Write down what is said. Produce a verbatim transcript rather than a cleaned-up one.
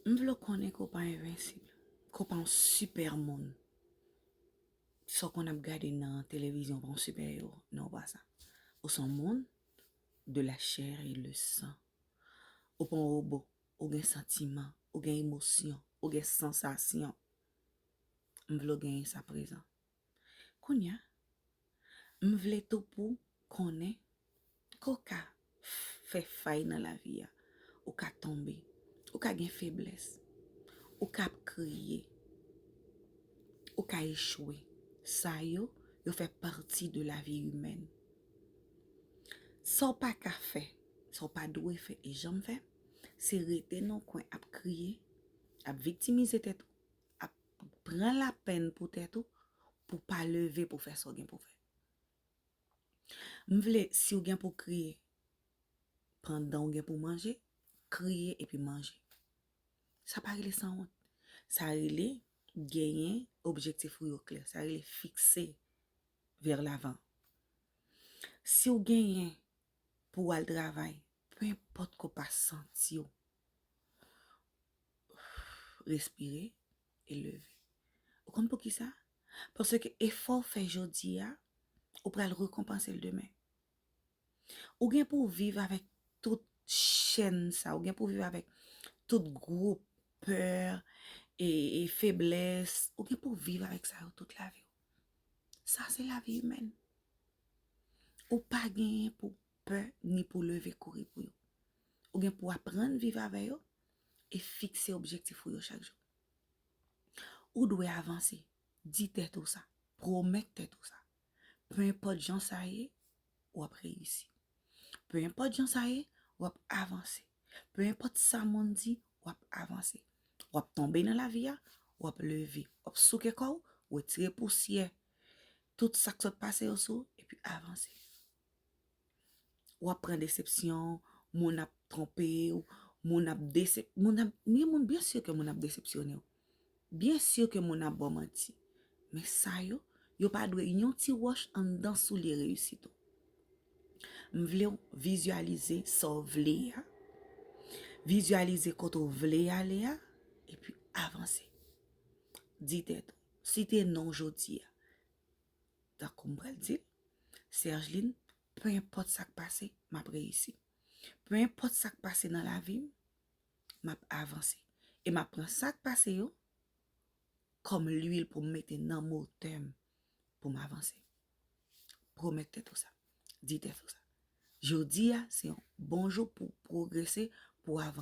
M vle w konnen ke w pa envensib, ke w pa yon sipè moun. Sa w konn ap gade nan televizyon, w pa yon sipè ewo. Non, w pa sa. Ou se yon moun de la chair et le sang. Ou pa yon wobo. Ou gen santiman, ou gen emosyon, ou gen sansasyon. M vle w genyen sa prezan. Kounye a, m vle tou pou konnen ke w ka fè fay nan lavi a. Ou ka tonbe. Ou ka gen feblès. Ou ka ap kriye. Ou ka echwe. Sa yo, yo fè pati de la vie humaine. Sa w pa ka fè, sa w pa dwe fè e janm fè, se rete nan kwen ap kriye, ap viktimize tèt ou, ap pran lapenn pou tèt ou, pou pa leve pou fè sa w gen pou fè. M vle, si w gen pou kriye pandan w gen pou manje, kriye epi manje. Sa pa rele sanwont. Sa rele genyen objektif ou yo klè. Sa rele fikse vers l'avant. Si w genyen pou w al travay, pe enpòt ke w pa santi w, respire e leve. Ou konn poukisa? Paske efò w fè jodi a, ou pral rekonpanse l demen. Ou gen pou w viv avèk tout chèn sa, ou gen pou w viv avèk tout gwoup pè e, e feblès, ou gen pou w viv avèk sa yo tout lavi w. Sa se lavi imèn. Ou pa genyen pou pè ni pou leve kouri pou yo. Ou gen pou aprann viv avè yo e fikse objektif ou yo chak jou. Ou dwe avanse. Di tèt ou sa. Pwomèt tèt ou sa. Pe enpòt jan sa ye, w ap reyisi. Pe enpòt jan sa ye, w ap avanse. Pe enpòt sa moun di, w ap avanse. W ap tonbe nan lavi a, w ap leve. W ap souke kò w, retire pousyè tout sa k sot pase yo sou ou, epi avanse. W ap pran desepsyon, moun ap twonpe w, moun ap desep-, moun ap, gen moun, byen si ke moun ap desepsyone w. Byen si ke moun ap ba w manti. Men sa yo, yo pa dwe yon ti wòch anndan soulye reyisit ou. M vle w vizyalize sa w vle a, vizyalize kote w vle ale a, epi avanse. Di tèt ou, site non w jodi a. Tankou m pral di l, Sergeline, pe enpòt sa k pase, m ap reyisi. Pe enpòt sa k pase nan lavi m, m ap avanse. E m ap pran sa k pase yo kòm lwil pou m mete nan motè m pou m avanse. Pwomèt tèt ou sa. Di tèt ou sa. Jodi a, se yon bon jou pou w pwogrese, pou w avanse.